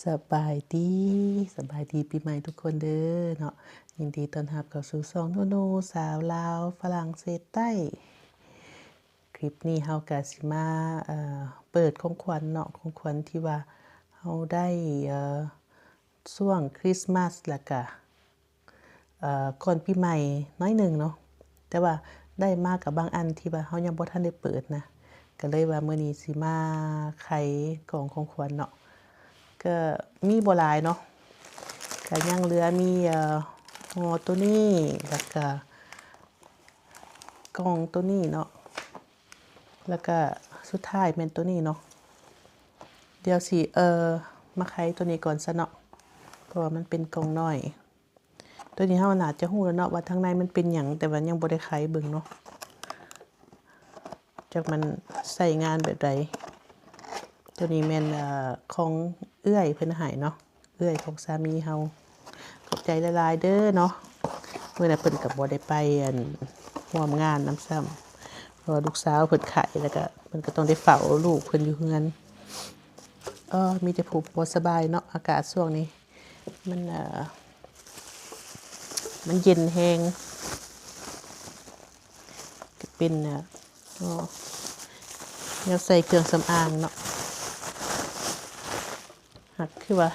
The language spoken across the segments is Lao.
ສະບາຍດີ ສະບາຍດີປີໃໝ່ທຸກຄົນເດີເນາະ. ຍິນດີຕ້ອນຮັບເຂົ້າສູ່ຊ່ອງນູນູສາວລາວຝຣັ່ງເສດໃຕ້. ຄລິບນີ້ເຮົາກະຊິມາ ເອີ ເປີດຂອງຂວັນເນາະ, ຂອງຂວັນທີ່ວ່າເຮົາໄດ້ ເອີ ຊ່ວງຄຣິສມາສ ແລ້ວກະ ເອີ ກ່ອນປີໃໝ່ໜ້ອຍໜຶ່ງເນາະ, ແຕ່ວ່າໄດ້ມາກັບບາງອັນທີ່ວ່າເຮົາຍັງບໍ່ທັນໄດ້ເປີດນະ, ກະເລີຍວ່າມື້ນີ້ຊິມາໄຂກ່ອງຂອງຂວັນເນາະ. ກະມີບໍ່ຫຼາຍເນາະ, ກະຍັງເຫຼືອມີ ເອີ ຫໍ່ໂຕນີ້ ແລ້ວກະກ່ອງໂຕນີ້ເນາະ, ແລ້ວກະສຸດທ້າຍແມ່ນໂຕນີ້ເນາະ. ດຽວຊິ ເອີ ມາໄຂໂຕນີ້ກ່ອນຊະເນາະ, ເພາະວ່າມັນເປັນກ່ອງນ້ອຍ. ໂຕນີ້ເຮົາໜ້າຈະຮູ້ແລ້ວເນາະວ່າທາງໃນມັນເປັນຫຍັງ, ແຕ່ວ່າຍັງບໍ່ໄດ້ໄຂເບິ່ງເນາະ, ຈັກມັນໃຊ້ງານແບບໃດ. ໂຕນີ້ແມ່ນ ເອີ ຂອງເອື້ອຍເພິ່ນໃຫ້ເນາະ, ເອື້ອຍຂອງສາມີເຮົາ. ຂອບໃຈຫຼາຍໆເດີເນາະ. ມື້ນັ້ນເພິ່ນກະບໍ່ໄດ້ໄປ ອັນ ຮ່ວມງານນຳຊ້ຳ ເພາະວ່າລູກສາວເພິ່ນໄຂ້ ແລ້ວກະເພິ່ນກະຕ້ອງໄດ້ເຝົ້າລູກເພິ່ນຢູ່ເຮືອນ. ເອີ ມີແຕ່ຜູ້ບໍ່ສະບາຍເນາະ, ອາກາດຊ່ວງນີ້ ມັນ ເອີ ມັນເຢັນແຮງ. ກະເປັນ ເອີ ແນວໃສ່ເຄື່ອງສຳອາງເນາະ, ຫາກຄືວ່າ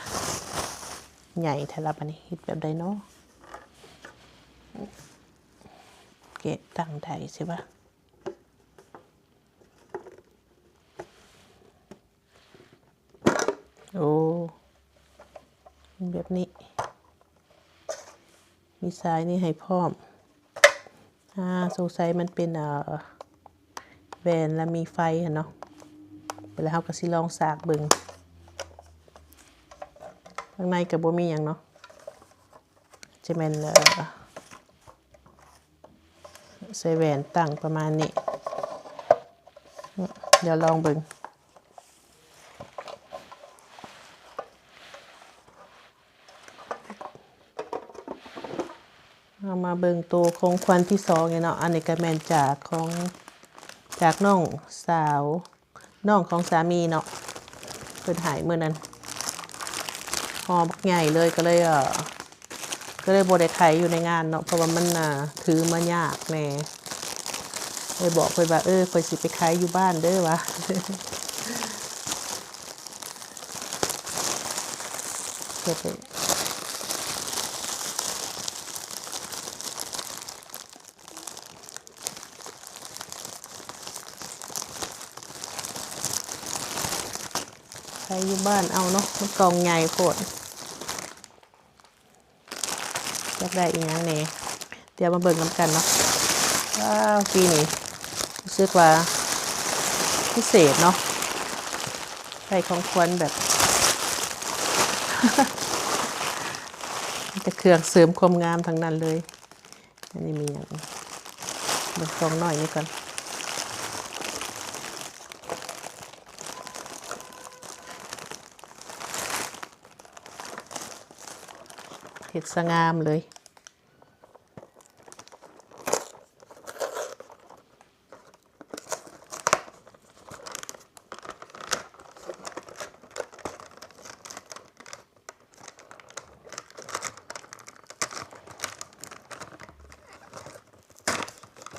ໃຫຍ່ແທ້ລະ. ບາດນີ້ເຮັດແບບໃດເນາະ? ແກະຕັ້ງໄດ້ຊິວະ. ໂອ້ ແບບນີ້ ມີສາຍນີ້ໃຫ້ພ້ອມ. ອາ ສົງໄສມັນເປັນ ເອີ ແຫວນ ແລ້ວມີໄຟຫັ້ນເນາະ. ແລ້ວເຮົາກະຊິລອງສາກເບິ່ງ. ຂ້າງໃນກະບໍ່ມີຫຍັງເນາະ, ຈະແມ່ນ ເອີ ໃສ່ແຫວນຕັ້ງປະມານນີ້. ດຽວລອງເບິ່ງ. ເຮົາມາເບິ່ງໂຕຂອງຂວັນທີສອງນີ້ເນາະ. ອັນນີ້ກະແມ່ນຈາກຂອງ ຈາກນ້ອງສາວ ນ້ອງຂອງສາມີເນາະ, ເພິ່ນໃຫ້ມື້ນັ້ນ ຫໍ່ບັກໃຫຍ່ເລີຍ. ກະເລີຍ ເອີ ກະເລີຍບໍ່ໄດ້ໄຂຢູ່ໃນງານເນາະ, ເພາະວ່າມັນ ອ່າ ຖືມາຍາກແດ່. ເລີຍບອກເພິ່ນວ່າ ເອີ ຂ້ອຍຊິໄປໄຂຢູ່ບ້ານເດີວ່າ. ເກັບໄວ້ ໄປຢູ່ບ້ານເອົາເນາະ, ມັນກ່ອງໃຫຍ່ໂພດ. ຢາກໄດ້ອີ່ຫຍັງແດ່? ດຽວມາເບິ່ງນຳກັນເນາະ. ວ້າວ ປີນີ້ຮູ້ສຶກວ່າພິເສດເນາະ, ໄດ້ຂອງຂວັນແບບ ມີແຕ່ເຄື່ອງເສີມຄວາມງາມທັງນັ້ນເລີຍ. ອັນນີ້ມີຫຍັງ? ເບິ່ງກ່ອງນ້ອຍນີ້ກ່ອນ. ເຮັດສະງາມເລີຍ.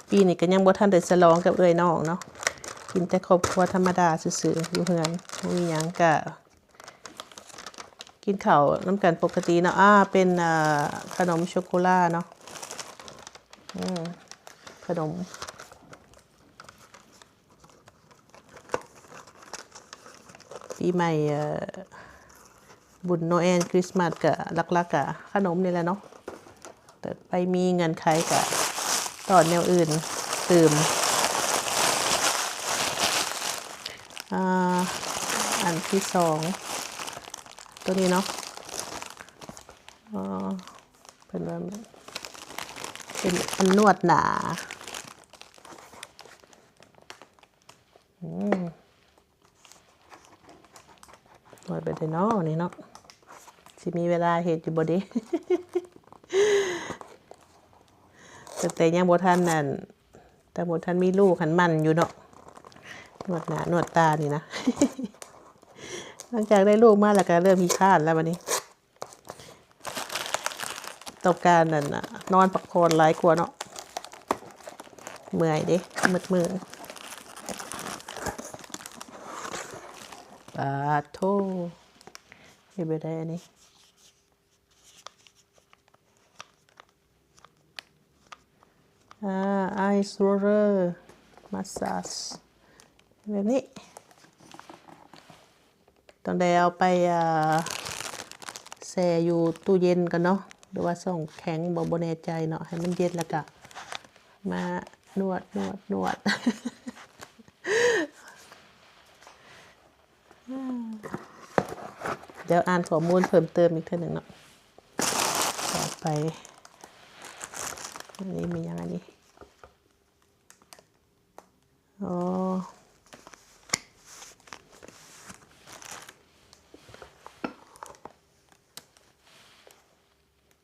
ປີນີ້ກະຍັງບໍ່ທັນໄດ້ສະຫຼອງກັບເອື້ອຍນ້ອງເນາະ, ກິນແຕ່ຄອບຄົວທຳມະດາຊື່ໆ ຢູ່ເຮືອນ ບໍ່ມີຫຍັງ ກະກິນເຂົ້ານຳກັນປົກກະຕິເນາະ. ອາ ເປັນ ອາ ຂະໜົມໂຊໂກລາເນາະ, ອືມ ຂະໜົມ ປີໃໝ່ ເອີ ບຸນໂນແອນ ຄຣິສມາສ ກະຫຼັກໆ ກະຂະໜົມນີ້ແຫຼະເນາະ, ແຕ່ໄປມີເງື່ອນໄຂກະຕ້ອນແນວອື່ນຕື່ມ. ອາ ອັນທີສອງ ໂຕນີ້ເນາະ, ເອີ ເພິ່ນວ່າເປັນອັນນວດໜ້າ. ອືມ ນວດໄປເດເນາະ ນີ້ເນາະ, ຊິມີເວລາເຮັດຢູ່ບໍ່ເດ? ຕັ້ງແຕ່ຍັງບໍ່ທັນນັ້ນ ແຕ່ບໍ່ທັນມີລູກຫັ້ນໝັ່ນຢູ່ເນາະ, ນວດໜ້ານວດຕານີ້ນະ. ຫຼັງຈາກໄດ້ລູກມາແລ້ວກໍເລີ່ມຂີ້ຄ້ານແລ້ວບັດນີ້ ຕ້ອງການນັ້ນນະ ນອນພັກຜ່ອນຫຼາຍກວ່າເນາະ ເມື່ອຍເດ້ໝົດມື້. ປາດໂທ້ ເຮັດແບບໃດອັນນີ້? ອ່າ Ice Roller Massage ແບບນີ້ ຕ້ອງໄດ້ເອົາໄປ ອ່າ ແຊ່ຢູ່ຕູ້ເຢັນກ່ອນເນາະ ຫຼືວ່າຊ່ອງແຂງບໍ່ ບໍ່ແນ່ໃຈເນາະ ໃຫ້ມັນເຢັນແລ້ວກະມານວດ ນວດ ນວດ. ດຽວອ່ານຂໍ້ມູນເພີ່ມເຕີມອີກເທື່ອໜຶ່ງເນາະ ຕໍ່ໄປ ອັນນີ້ມີຫຍັງອັນນີ້? ອໍ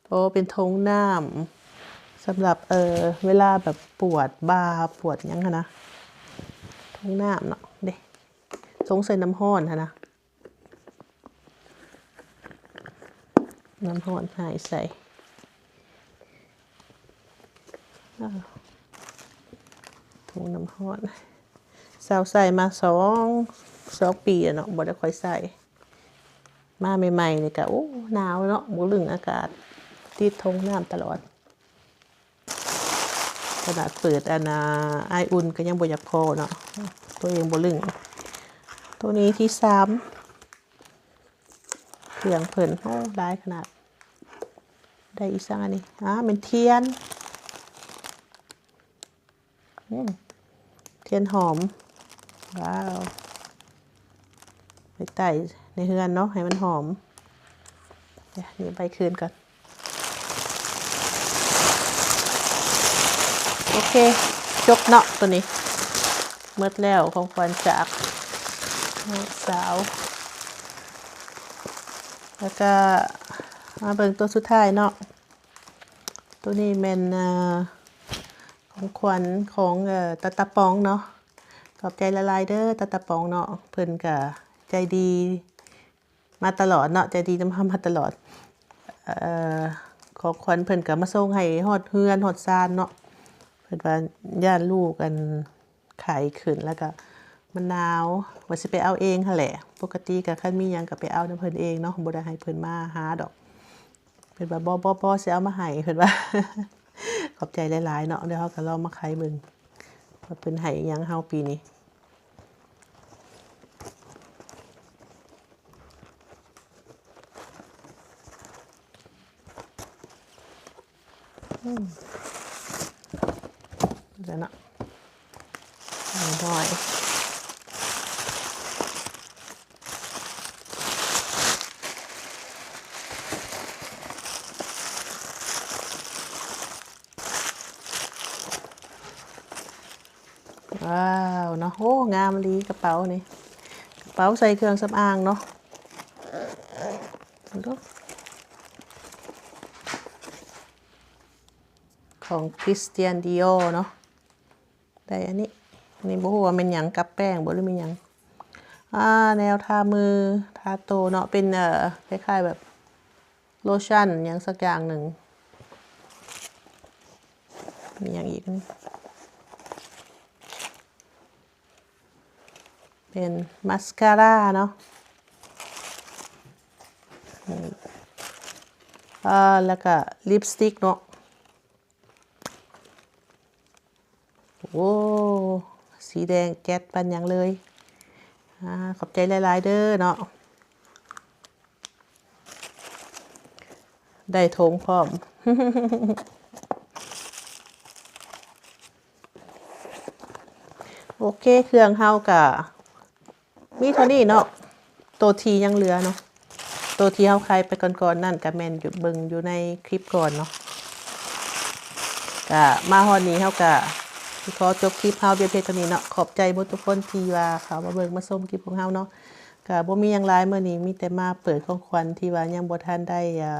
ໂອ້ ເປັນຖົງນ້ຳສຳລັບ ເອີ ເວລາແບບປວດບ່າ ປວດຫຍັງຫັ້ນນະ ຖົງນ້ຳເນາະ ເດ້ ຖົງໃສ່ນ້ຳຮ້ອນຫັ້ນນະ ນ້ຳຮ້ອນໃຫ້ໃສ່ ຖົງນ້ຳຮ້ອນ ເຊົາໃຊ້ມາສອງ ສອງປີແລ້ວເນາະ ບໍ່ໄດ້ຄ່ອຍໃຊ້. ມາໃໝ່ໆນີ້ກະ ໂອ້ ໜາວເນາະ ບໍ່ລຶ້ງອາກາດ ຕິດຖົງນ້ຳຕະຫຼອດ ຂະໜາດເປີດອັນນ່າ ອາຍອຸ່ນກໍຍັງບໍ່ຢາກພໍເນາະ ໂຕເອງບໍ່ລຶ້ງ. ໂຕນີ້ທີສາມ ເຄື່ອງເພິ່ນ ໂອ້ ຫຼາຍຂະໜາດ ໄດ້ອີ່ສັງອັນນີ້ ອາ ແມ່ນທຽນ ອືມ ທຽນຫອມ ວ້າວ ໄປໄຕ້ໃນເຮືອນເນາະ ໃຫ້ມັນຫອມ ດຽວນີ້ໄປຄືນກ່ອນ ໂອເຄ ຈົບເນາະ ໂຕນີ້ໝົດແລ້ວ ຂອງຂວັນຈາກນ້ອງສາວ ແລ້ວກະມາເບິ່ງໂຕສຸດທ້າຍເນາະ ໂຕນີ້ແມ່ນ ເອີ ຂອງຂວັນຂອງ ເອີ ຕາຕາປອງເນາະ ຂອບໃຈຫຼາຍໆເດີ ຕາຕາປອງເນາະ ເພິ່ນກະໃຈດີມາຕະຫຼອດເນາະ ໃຈດີນຳເຮົາມາຕະຫຼອດ ເອີ ຂອງຂວັນເພິ່ນກະມາສົ່ງໃຫ້ຮອດເຮືອນຮອດຊານເນາະ ເພິ່ນວ່າຢ້ານລູກ ອັນ ໄຂ້ຂຶ້ນ ແລ້ວກະມັນໜາວ ວ່າຊິໄປເອົາເອງຫັ້ນແຫຼະ ປົກກະຕິກະຄັນມີຫຍັງກະໄປເອົານຳເພິ່ນເອງເນາະ ບໍ່ໄດ້ໃຫ້ເພິ່ນມາຫາດອກ ເພິ່ນວ່າ ບໍ່ ບໍ່ ບໍ່ຊິເອົາມາໃຫ້ ເພິ່ນວ່າ ຂອບໃຈຫຼາຍໆເນາະ ດຽວເຮົາກະລອງມາໄຂເບິ່ງວ່າເພິ່ນໃຫ້ຫຍັງເຮົາປີນີ້. ອືມ ເດີເນາະ ໜ້ອຍໆ ວ້າວເນາະ ໂອ້ ງາມອີ່ຫຼີກະເປົານີ້ ກະເປົາໃສ່ເຄື່ອງສຳອາງເນາະ ເບິ່ງດູ ຂອງ Christian Dior ເນາະ ໄດ້ອັນນີ້ ອັນນີ້ບໍ່ຮູ້ວ່າແມ່ນຫຍັງ ກັບແປ້ງບໍ່ ຫຼືແມ່ນຫຍັງ ອາ ແນວທາມື ທາໂຕເນາະ ເປັນ ເອີ ຄ້າຍໆແບບ ໂລຊັນຫຍັງສັກຢ່າງໜຶ່ງ ມີຫຍັງອີກ ເປັນມາສຄາຣາເນາະ ນີ້ ເອີ ແລ້ວກະລິບສະຕິກເນາະ. ໂອ້ ສີແດງແຈັດປານຫຍັງເລີຍ ອາ ຂອບໃຈຫຼາຍໆເດີເນາະ ໄດ້ຖົງພ້ອມ ໂອເຄ ເຄື່ອງເຮົາກະ ມີເທົ່ານີ້ເນາະ ໂຕທີ່ຍັງເຫຼືອເນາະ ໂຕທີ່ເຮົາຂາຍໄປກ່ອນໆນັ້ນກະແມ່ນຢູ່ ເບິ່ງຢູ່ໃນຄລິບກ່ອນເນາະ ກະມາຮອດນີ້ເຮົາກະຊິຂໍຈົບຄລິບເຮົາພຽງເທົ່ານີ້ເນາະ ຂອບໃຈໝົດທຸກຄົນທີ່ວ່າເຂົ້າມາເບິ່ງມາຊົມຄລິບຂອງເຮົາເນາະ ກະບໍ່ມີຫຍັງຫຼາຍ ມື້ນີ້ມີແຕ່ມາເປີດຂອງຂວັນທີ່ວ່າຍັງບໍ່ທັນໄດ້ ເອີ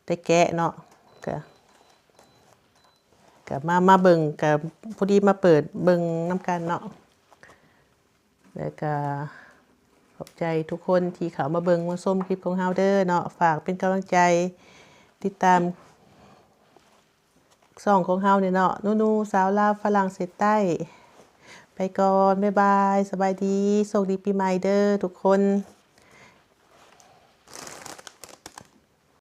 ໄດ້ແກະເນາະ ກະ ກະມາ ມາເບິ່ງ ກະພໍດີມາເປີດເບິ່ງນຳກັນເນາະ ແລ້ວກະ ຂອບໃຈທຸກຄົນທີ່ເຂົ້າມາເບິ່ງມາຊົມຄລິບຂອງເຮົາເດີເນາະ. ຝາກເປັນກຳລັງໃຈ ຕິດຕາມຊ່ອງຂອງເຮົານີ້ເນາະ ນູນູສາວລາວຝຣັ່ງເສດໃຕ້. ໄປກ່ອນ ບາຍບາຍ ສະບາຍດີ ໂຊກດີປີໃໝ່ເດີທຸກຄົນ.